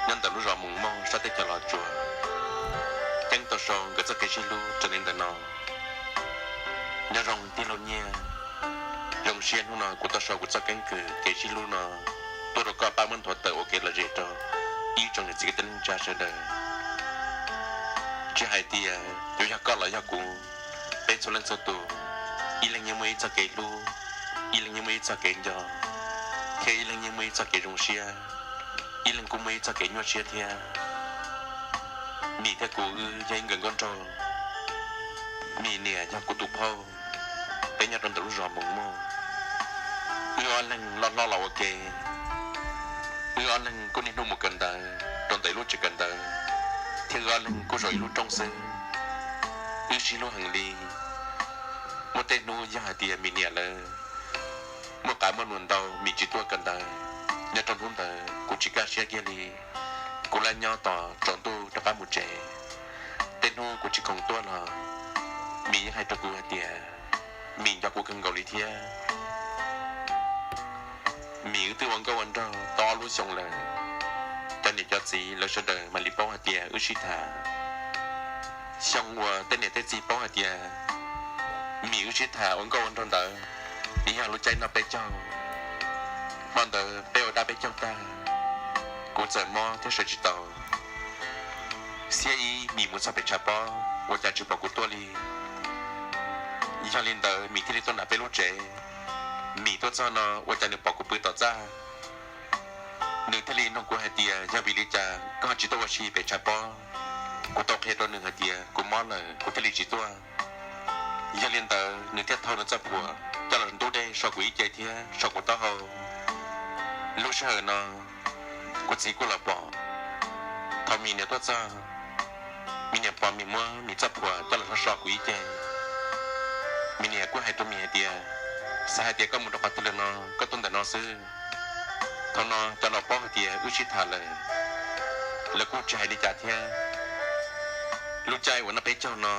nyob ntawm lub zos Moos Mauj sab teb chaws Los Tsuas, ceeb tau sau nkawd txoj kev sib hlub raws li ntawm no. Nyob zoo tij laug Nyiaj, zoo siab hnub no kuv tau sau kuv txoj keeb kwm kev sib hlub no tuaj rau koj pab muab nthuav tawm ua kev lom zem rau ib tsoom niam txiv kwv tij neej tsa sawv daws. Tsis hais tias yuav yog koj los yog kuv, peb txhua leej txhua tus, ib leeg yeej muaj ib txoj kev hlub, ib leeg yeej muaj ib txoj kev nco, thiab ib leeg yeej muaj ib txoj kev zoo siab, ib leeg kuj muaj ib txoj kev nyuaj siab thiab. Mim thiab kuv wb yog ib nkawm nkauj nraug, Mim niam yog kuv tus phauj, peb nyob rau ntawm lub zos Moos Mauj. Wb ob leeg loj hlob los ua ke, wb ob leeg kuj niaj hnub mus kawm ntawv rau ntawm ib lub tsev kawm ntawv, thiab wb ob leeg kuj zaum ib lub rooj xwb. Wb sib hlub heev li. Muaj tej hnub yog hais tias Mim niam lawv muaj qav muaj num ntau, Mim tsis tuaj kawm ntawv, nyob rau hnub ntawd kuv tsis kaj siab kiag li. Kuv laj nyob tos tsaus ntuj rov qab mus tsev. Tej hnub kuv tsis khoom tuaj los Mim yeej hais rau kuv hais tias Mim nco kuv kawg nkaus li thiab. Mim wb twb ua nkauj ua nraug tau ob lub xyoo lawm, cov niam cov txiv lawv sawv daws mam li paub hais tias wb sib tham. Xyoo uas tej niam tej txiv paub hais tias Mim wb sib tham ua nkauj ua nraug ntawd, yog lub caij noj peb caug. Hmo ntawd peb ua dab peb caug tag, kuv txawm mob thiab sawv tsis tau. Xiab ib Mim mus txog pem tshav pob ua cas tsis pom kuv tuaj li. Yog li ntawd Mim thiaj li tuaj nram peb lub tsev. Mim tuaj txog no ua cas nws pom kuv pw tom txaj. Nws thiaj li nug kuv hais tias yog vim li cas koj tsis tuaj ua si pem tshav pob. Kuv tau qhia rau nws hais tias kuv mob lawm kuv thiaj li tsis tuaj. Yog li ntawd nws thiaj thau nws txoj phuam coj los ntub dej so kuv ib ce thiab so kuv taub hau. Lub sij hawm no kuv txiv kuj los pom. Thaum Mim niam tuaj txog, Mim niam pom Mim muab Mim txoj phuam coj los so so kuv ib ce. Mim niam kuj hais rau Mim hais tias, xav hais tias koj mus rau qhov twg lawm no, koj tuaj ntawm no xwb. Thaum no cov laus paub hais tias wb sib tham lawm, lawv kuj tsis hais li cas thiab. Lub caij uas noj peb caug no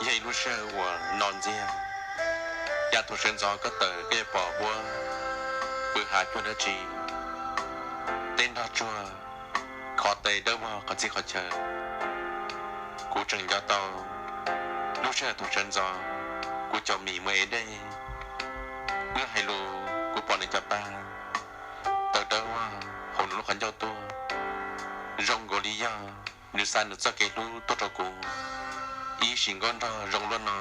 yog ib lub sij hawm uas no ntxiag, yav thaum sawv ntxov koj tawm koj yuav pom huab pw hav cuag dab tsi, teb nrog tsuag, qhov tes dawb vog qhov txhia qhov chaw. Kuv tseem nco tau lub sij hawm thaum sawv ntxov kuv caum Mim mus ev dej, wb hais lus kuv pom nws cov pa tawm dawb vog hauv nws lub qhov ncauj tuaj, zoo nkaus li yog nws xa nws txoj kev hlub tuaj rau kuv. Ib sim nkauj nraug zoo luaj no,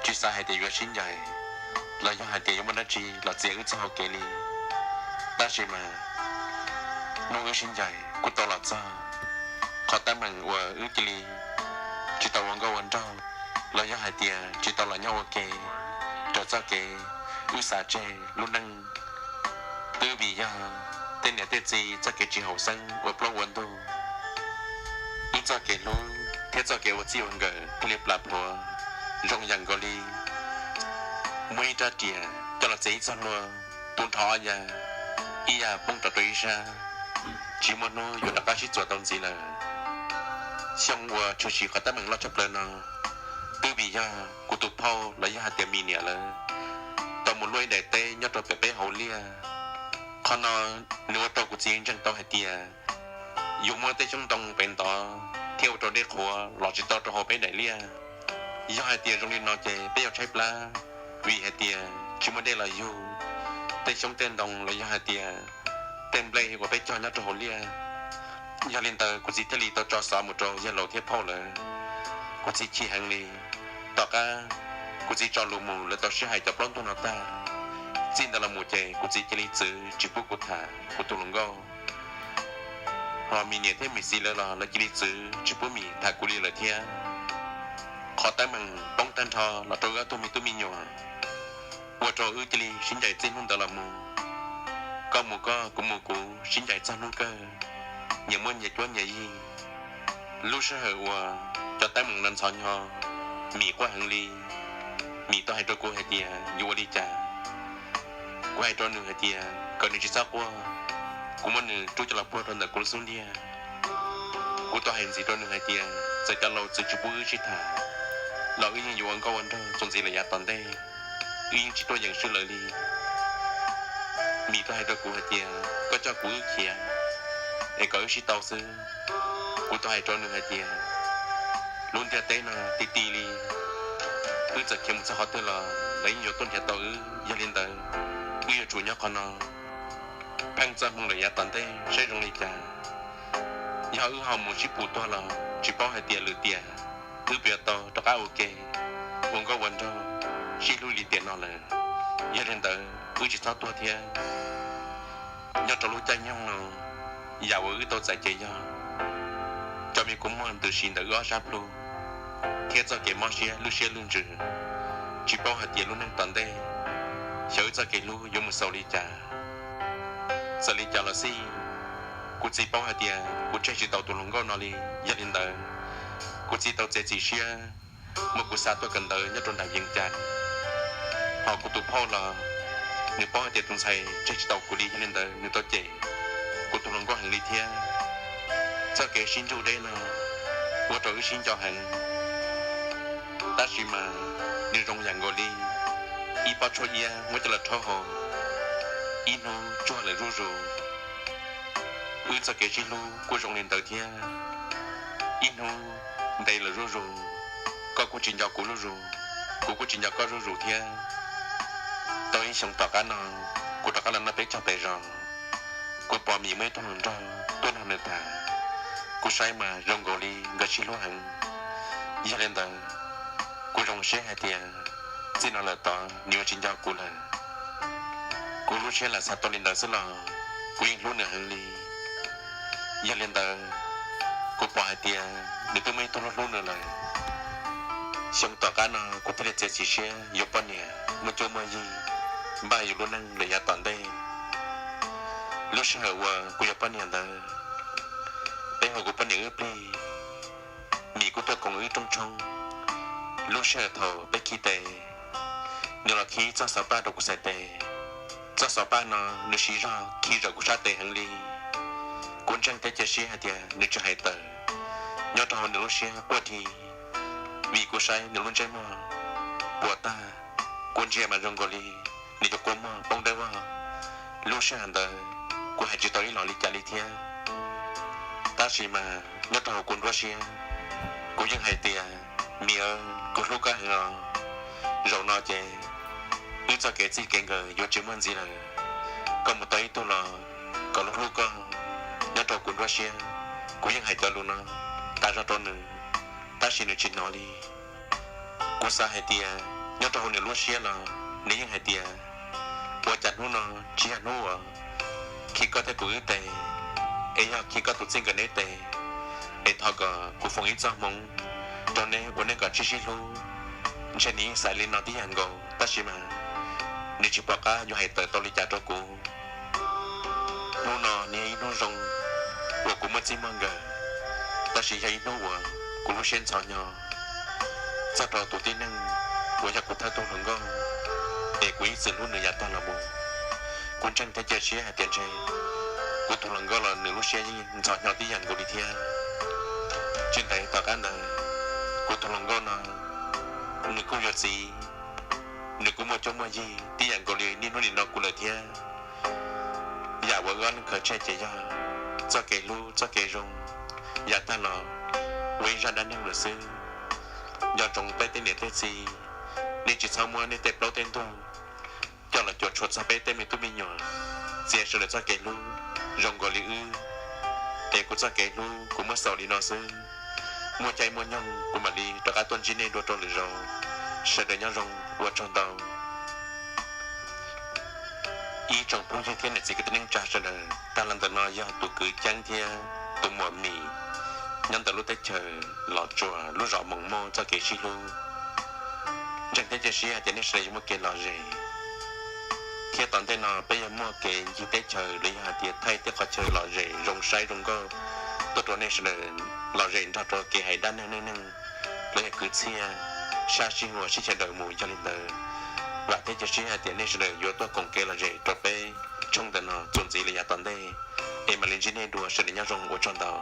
tsis xav hais tias yuav sib ncaim los yog hais tias yuav muaj dab tsi los txiav wb txoj hau kev li. Tab sis mas hnub wb sib ncaim kuj tau los txog qhov teeb meem uas wb cia li tsis tau ua nkauj ua nraug los yog hais tias tsis tau los nyob ua ke raws txoj kev wb xav tseg lub neej. Twb vim yog tej niam tej txiv txoj kev tsis haum xeeb ua plaub ua ntug, wb txoj kev hlub thiab txoj kev ua txij ua nkawm thiaj li plam plhuav zoo yam nkaus li muab ib rab riam coj los txiav ib txoj hlua tu nrho ob ya, ib ya poob rov rau ib sab, tsis muaj hnub yuav rov qab sib txuas tau ntxiv lawm. Xyoo uas tshwm sim qhov teeb meem loj tshaj plaws no, twb vim yog kuv tus phauj los yog hais tias Mim niam lawv tau mus luaj ib daim teb nyob rau pem peb hauv liaj. Qhov no nws ua rau kuv txiv ntseeg tau hais tias yuav muab tej xyoob ntoo pem ntov thiab ua rau dej qhuav los tsis tau rau hauv peb daim liaj. Yog hais tias zoo li no ces peb yuav tshaib plab, vim hais tias tsis muaj dej los yug tej xyoob tej ntoo los yog hais tias tej nplej uas peb cog nyob rau hauv liaj. Yog li ntawd kuv txiv thiaj li tau tso xov mus rau yawg laus thiab phauj lawv. Kuv txiv chim heev li. Tom qab kuv txiv tso lus mus lawv tau sib hais cov plaub ntug no tag, txij ntawd los mus ces kuv txiv cia li txwv tsis pub kuv tham kuv tus hluas nkauj. Ho Mim niam thiab Mim txiv lawv los lawv cia li txwv tsis pub Mim tham kuv li lawm thiab. Qhov teeb meem poob tag nrho los rau wb ob tug me tub me nyuam, ua rau wb cia li sib ncaim txij hnub ntawd los mus. Koj mus koj, kuv mus kuv, sib ncaim txog hnub kawg, nyias muaj nyias cuab nyias yig. Lub sij hawm uas cov teeb meem no ntxhov nyo, Mim quaj heev li. Mim tau hais rau kuv hais tias yuav ua li cas. Kuv hais rau nws hais tias kom nws tsis txhob quaj, kuv muab nws rub coj los puag rau ntawm kuv lub xub ntiag. Kuv tau hais ntxiv rau nws hais tias txawm cov laus txwv tsis pub wb sib tham los wb yeej yuav ua nkauj ua nraug txuas ntxiv lawm yav tom ntej, wb yeej tsis tuaj yeem swb lawm li. Mim tau hais rau kuv hais tias koj coj kuv wb khiav, es kom wb sib tau xwb. Kuv tau hais rau nws hais tias lub ntiaj teb no ti ti li, wb txawm khiav mus txog qhov twg los lawv yeej yuav tuaj nrhiav tau wb. Yog li ntawd, wb yuav tsum nyob qhov no pheej txoj hmoo lawm yav tom ntej saib zoo li cas. Yog wb ho mus sib pus tuag los tsis paub hais tias lwm tiam wb puas yuav tau rov qab ua ke, ua nkauj ua nraug, sib hlub li tiam no lawm. Yog li ntawd wb tsis txhob tuag thiab. Nyob rau lub caij nyoog no, yam uas wb tau txais ces yog cov me kua muag ntws si ntawm wb ob sab plhu, thiab txoj kev mob siab lwj siab lwj ntsws, tsis paub hais tias lub neej tom ntej xyov wb txoj kev hlub yuav mus xaus li cas. Txawm li cas los xij, kuv txiv paub hais tias kuv tseg tsis tau tus hluas nkauj no li. Yog li ntawd, kuv txiv tau txiav txim siab muab kuv xa tuaj kawm ntawv nyob rau nram Vias Cas. Ho kuv tus phauj los nws paub hais tias tus ntxhais tseg tsis tau kuv li, yog li ntawd nws tau cem kuv tus hluas nkauj heev li thiab. Txoj kev sib nrug deb no ua rau wb sib nco heev, tab sis mas nws zoo yam nkaus li ib pob tshuaj iab muab coj los rhaub hau, ib hnub tsuag lawm zuj zus. Wb txoj kev sib hlub kuj zoo li ntawd thiab, ib hnub ntev lawm zuj zus. Koj kuj tsis nco kuv zuj zus, kuv kuj tsis nco koj zuj zus thiab. Tau ib xyoo tom qab no, kuv rov qab los noj peb caug pem zos, kuv pom Mim muaj ib tug hluas nraug tuaj nrog nws tham. Kuv saib mas zoo nkaus li nkawd sib hlub heev. Yog li ntawd, kuv zoo siab hais tias txij no lawm tod nws yuav tsis nco kuv lawm. Kuv lub siab lam xav tau li ntawd xwb los kuv yeej hlub nws heev li. Yog li ntawd, kuv pom hais tias nws twb muaj ib tug hlub hlub nws lawm. Xyoo tom qab no kuv thiaj li txiav txim siab yuav poj niam muaj cuab muaj yig, npaj yus lub neej lawm yav tom ntej. Lub sij hawm uas kuv yuav poj niam ntawd, peb hu kuv poj niam wb plig, Mim kuj tuaj koom wb rooj tshoob. Lub sij hawm thaum peb khi tes, nws los khi txoj xov paj rau kuv txhais tes. Txoj xov paj no nws siv zog khi zawm kuv sab tes heev li. Kuv ntseeg thiab cia siab hais tias nws tsis hais tawm. Nyob rau hauv nws lub siab quaj dhi, vim kuv saib nws lub ntsej muag puas tag, kuv ntsia mas zoo nkaus li nws cov kua muag poob dawb vog. Lub sij hawm ntawd kuv hais tsis tau ib los li cas li thiab. Tab sis mas nyob rau hauv kuv nruab siab, kuv yeej hais tias, Mim aw, kuv hlub koj heev os. Zaum no ces wb txoj kev txij kev nkawm yuav tsis muaj ntxiv lawm. Koj mus tau ib tug los kom hlub hlub koj. Nyob rau kuv nruab siab, kuv yeej hais cov lus no tas zog rau nws, tab sis nws tsis hnov li. Kuv xav hais tias nyob rau hauv nws lub siab los nws yeej hais tias, ua cas hnub no tsis yog hnub uas khi koj thiab kuv wb tes, es yog khi koj tus txij nkawm neb tes, es thov kom kuv foom ib txoj hmoov rau neb ua neej kom sib sib hlub. Ntshe nws yeej xav li no tib yam nkaus, tab sis mas nws tsis pom qab yuav hais tawm tau li cas rau kuv. Hnub no nws yog ib hnub zoo uas kuv muaj txij muaj nkawm, tab sis yog ib hnub uas kuv lub siab ntxhov hnyo txog rau tus tib neeg uas yog kuv thawj tug hluas nkauj, es kuv ib txwm hlub nws yav tag los mus. Kuv ntseeg thiab cia siab hais tias ntshe kuv tus hluas nkauj los nws lub siab yeej ntxhov hnyo tib yam nkaus li thiab. Tsis ntev tom qab ntawd, kuv tus hluas nkauj no nws kuj yuav txiv, nws kuj muaj cuab muaj yig tib yam nkaus li niaj hnub nim no kuv lawm thiab. Yam uas wb ob leeg khaws tseg ces yog txoj kev hlub txoj kev zoo, yav tag los ua ib zaj dab neeg lawm xwb. Nco ntsoov peb tej niam tej txiv, nej tsis txhob muab nej tej plaub tej ntug coj los cuam tshuam txog peb tej me tub me nyuam, txiav sawv daws txoj kev hlub zoo nkaus li wb. Es kuv txoj kev hlub kuv muab xaus li no xwb. Muaj caij muaj nyoog kuv mam li rov qab tuaj ntsib nej dua rau lwm zaus. Sawv daws nyob zoo, ua tsaug ntau. Ib tsoom phooj ywg thiab niam txiv kwv tij neej tsa sawv daws, tag los ntawm no yog tus kwv Ceeb thiab tus muam Mim nyob ntawm lub teb chaws Los Tsuas lub zos Moos Mauj txoj kev sib hlub. Ntseeg thiab cia siab hais tias nej sawv daws yuav muaj kev lom zem, thiab tom ntej no peb yuav muaj kev ncig teb chaws los yog hais tias thaij tej qhov chaw lom zem zoo saib zoo nkauj tuaj rau nej sawv daws lom zem nrog rau kev hais dab neeg neej neeg los yog kwv txhiaj sab sij huam sib xyaw daws mus. Yog li ntawd, vam thiab cia siab hais tias nej sawv daws yuav tuaj koom kev lom zem rau peb tshooj ntawm no txuas ntxiv los yav tom ntej, es mam li ntsib nej dua, sawv daws nyob zoo, ua tsaug ntau.